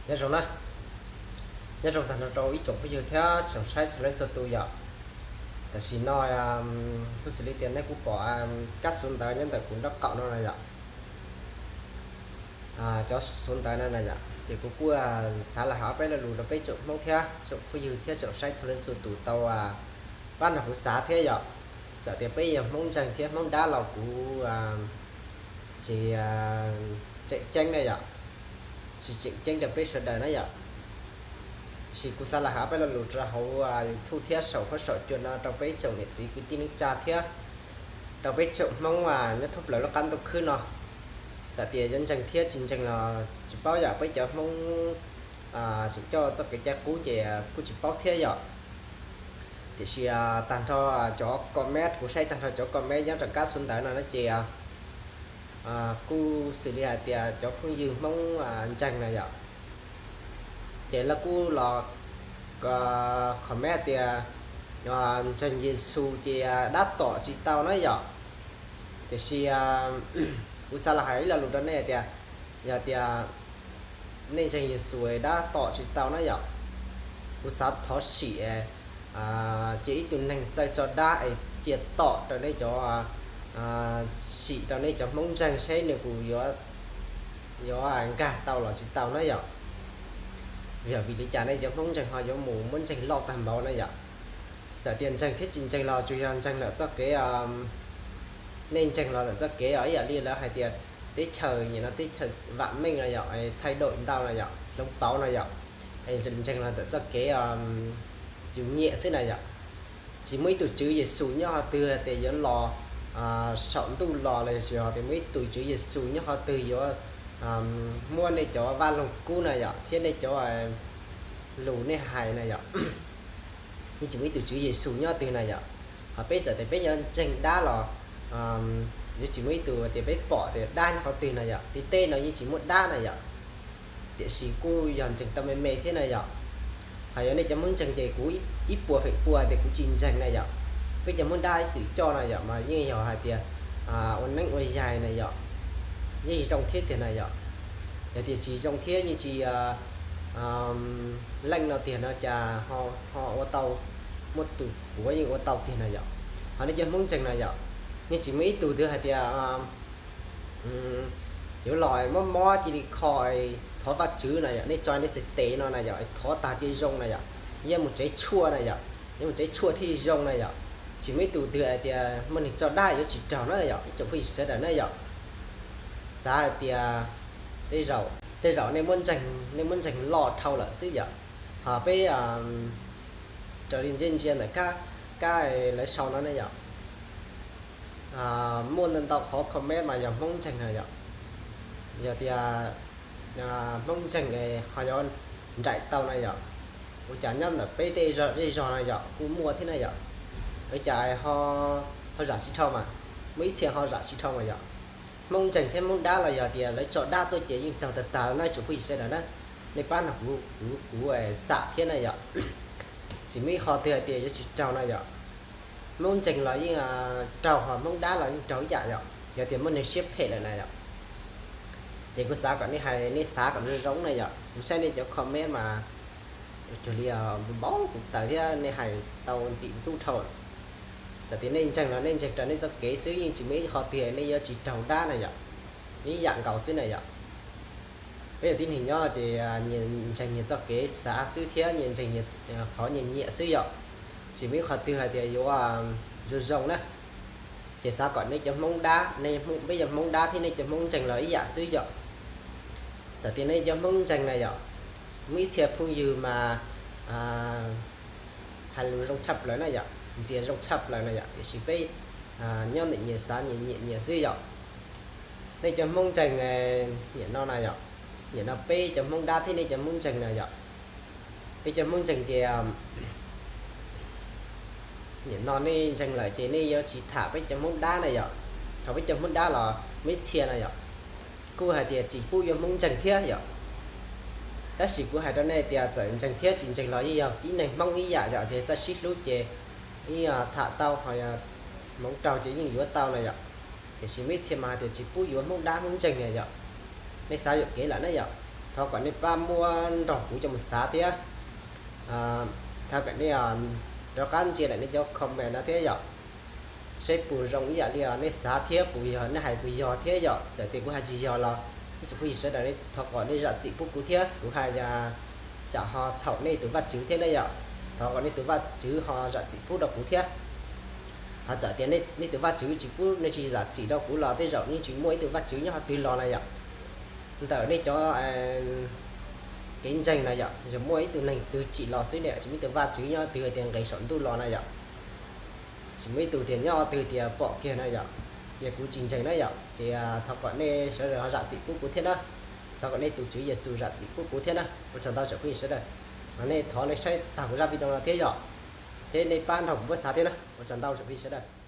Nyob zoo na, nyob zoo tag nrho rau ib tsoom phooj ywg thiab tsoom saib txhua leej txhua tus yom. Tam sim no kuj xws li tias nej kuj pom kab xov ntawv nyob ntawm kuv nraub qaum no na yom. Cov xov ntawv no na yom, ces kuv kuj xav los hais peb lo lus rau peb tsoom Hmoob thiab tsoom phooj ywg thiab tsoom saib txhua leej txhua tus tau pab nrog kuv xav thiab yom. Txawm tias peb yog Hmoob ntseeg thiab Hmoob dab los kuv tsis tseem ceeb na yom, tsis tseem ceeb rau peb sawv daws na yom. Tiam sis kuv xav los hais peb lo lus rau hauv YouTube thiab saum huab saum cua no rau peb tsoom niam txiv kwv tij neej tsa thiab rau peb tsoom Hmoob nyob thoob plaws lub qab ntuj khwb no. Txawm tias yuav ntseeg thiab tsis ntseeg los tsis paub yom, peb cov Hmoob tseem coj txoj kev cai qub ces kuj tsis paub thiab yom. Tiam sis tag nrho cov comment, kuv saib tag nrho cov comment nyob rau kab xov ntawv no no ces kuj xws li hais tias cov phooj ywg Hmoob ntseeg na yom. Ces lawv kuj los comment tias ntseeg Yexus ces dab tom tsis tau na yom. Tiam sis kuv xav los hais ib lo lus rau nej tias, yog tias nej ntseeg Yexus dab tom tsis tau na yom, kuv xav thov sim cia ib tug neeg txawj tso dab es cia tom rau nej cov, sim rau nej cov Hmoob ntseeg seb nws puas yuav nkag tau los tsis tau na yom. Yog vim li cas nej cov Hmoob ntseeg ho yuav mus muab ntseeg loj tag npaum na yom. Txawm tias ntseeg thiab tsis ntseeg los tsuas yog ntseeg lawm txoj kev, nej ntseeg los lawm txoj kev os, ib yam li lawv hais tias teb chaws nim no teb chaws vam meej no yom, thaij dawm ntau no yom, hloov pauv no yom, ntseeg los ntawm txoj kev yus nyiam xwb na yom. Tsis muaj ib tug tswv Yexus nyob qhov twg tias yuav los saum ntuj los los sis tias muaj ib tug tswv Yexus nyob qhov twg yuav muab nej cov vaj loog kub na yom, thiab nej cov lus nej hais na yom. Yeej tsis muaj ib tug tswv Yexus nyob twg na yom. Ho peb txawm tias peb yuav ntseeg dab los yuav tsis muaj ib tug tias peb pom tias dab nyob qhov twg na yom. Tim teb no yeej tsis muaj dab na yom. Tiam sis kuj yog ntseeg tau me me thiab na yom. Ho yog nej cov Hmoob ntseeg ces kuv ib puas feem pua tias kuv tsis ntseeg na yom. Peb cov Hmoob dab ib txwm coj na yom mas yeej yog hais tias ua neeb ua yaig na yom, yeej zoo thiab tiag na yom. Yog tias tsis zoo thiab yeej tsis leej no tiag no cas ho ua tau, muaj tus puav yeej ua tau tiag na yom. Ho nej cov Hmoob ntseeg na yom, yeej tsis muaj ib tug twg hais tias yuav los mob mob cia li kho thov Vajtswv na yom, nej tso nej txhais tes no na yom, thov tag cia zoo na yom, yuav mus tsev tshuaj na yom, yuav mus tsev tshuaj thiaj zoo na yom. Tsis muaj ib tug twg hais tias muaj neeg tso dab yuav tsis raug na yom, ib tsoom phooj ywg sawv daws na yom. Xav hais tias tej zaum, tej zaum nej muab ntseeg, nej muab ntseeg loj dhau lawm xwb yom. Ho peb raws li ntsia ntsia ntawm kab, kab lawv sau no ne yom, muaj ntau ntau qhov comment mas yog Hmoob ntseeg na yom. Yog tias Hmoob ntseeg ho yuav nraim tau na yom, ua cas nyob ntawm peb tej zej zog na yom kuj muaj thiab na yom. Ua cas ho zam tsis dhau mas, muaj ib txhia ho zam tsis dhau mas yom. Hmoob ntseeg thiab Hmoob dab los yog tias lawv tso dab tuaj ces yeej raug tag tag na tsoom phooj ywg sawv daws na. Nej pab nrog kuv, kuv xam thiab na yom. Tsis muaj ib qho twg hais tias yuav tsis raug na yom. Hmoob ntseeg los yeej raug, ho Hmoob dab los yeej raug ib yam yom, yog tias muaj neeg siab phem lawm na yom. Ces kuv xav kom nej hais, nej xav kom zoo zoo na yom. Kuv saib nej cov comment mas cuag li npau taws thiab nej hais tau ntxim ntxub dhau. Txawm tias nej ntseeg los nej ntseeg raws nej txoj kev xwb, yeej tsis muaj ib qho twg nej yuav tsis raug dab na yom. Ib yam nkaus xwb na yom. Peb yog tib neeg nyob ces nyias ntseeg nyias txoj kev xav xwb thiab nyias ntseeg qhov nyias nyiam xwb yom. Tsis muaj ib qho twg hais tias yuav zoo zoo na. Ces xav kom nej cov Hmoob dab, peb cov Hmoob dab thiab nej cov Hmoob ntseeg los ib yam xwb yom. Txawm tias nej cov Hmoob ntseeg na yom, muaj ib txhia phooj ywg mas hais lus zoo tshaj plaws na yom, ntxias zoo tshaj plaws na yom, tiam sis peb nyob ntawm nyias xav nyias nyiam nyias xwb yom. Nej cov Hmoob ntseeg nim no na yom, nim no peb cov Hmoob dab thiab nej cov Hmoob ntseeg na yom, peb cov Hmoob ntseeg ces nim no nej ntseeg lawm ces nej yuav tsis tham peb cov Hmoob dab na yom. Thaum peb cov Hmoob dab los muaj ib txhia na yom, kuj hais tias tsis pub yuav Hmoob ntseeg thiab yom. Tab sis kuv hais rau nej tias txawm ntseeg thiab tsis ntseeg los yeej yog tib neeg Hmoob ib yam yom, tias txawj sib hlub ces yeej tham tau, ho yog hmoov raug ces yeej yuav tau na yom. Tiam sis muaj ib txhia mas hais tias tsis pub yuav Hmoob dab Hmoob ntseeg na yom. Nej xav yuam kev lawm na yom. Thov kom nej pab muab nrog kuv coj mus xav thiab. Thov kom nej rov qab ntsia ntawm nej cov comment no thiab yom, saib puas zoo ib yam li nej xav thiab puas yog nej hais puas yog thiab yom. Txawm tias kuv hais tsis yog los ib tsoom phooj ywg sawv daws, thov kom nej zam txim pub kuv thiab, kuv hais tsam ho txhaum nej tus Vajtswv thiab na yom. Thov kom nej tus Vajtswv ho zam txim pub rau kuv thiab. Ho txawm tias nej tus Vajtswv tsis pub, nej tsis zam txim rau kuv los tej zaum nej tsis muaj ib tug Vajtswv nyob qhov twg los na yom. Ntawm nej cov kev ntseeg na yom, yog muaj ib tug neeg twg tsim los xwb ne, tsis muaj ib tug Vajtswv nyob twg tias nqis saum ntuj los na yom, tsis muaj ib tug tias nyob twg tias pom kiag na yom, ces kuv tsis ntseeg na yom. Ces thov kom nej sawv daws ho zam txim pub kuv thiab na. Thov kom nej tus Tswv Yexus zam txim pub kuv thiab na. Ua tsaug ntau tsoom phooj ywg sawv daws, nej thov nej saib tag kuv zaj video no thiab yom, thiab nej pab nrog kuv muab xav thiab na. Ua tsaug ntau tsoom phooj ywg sawv daws.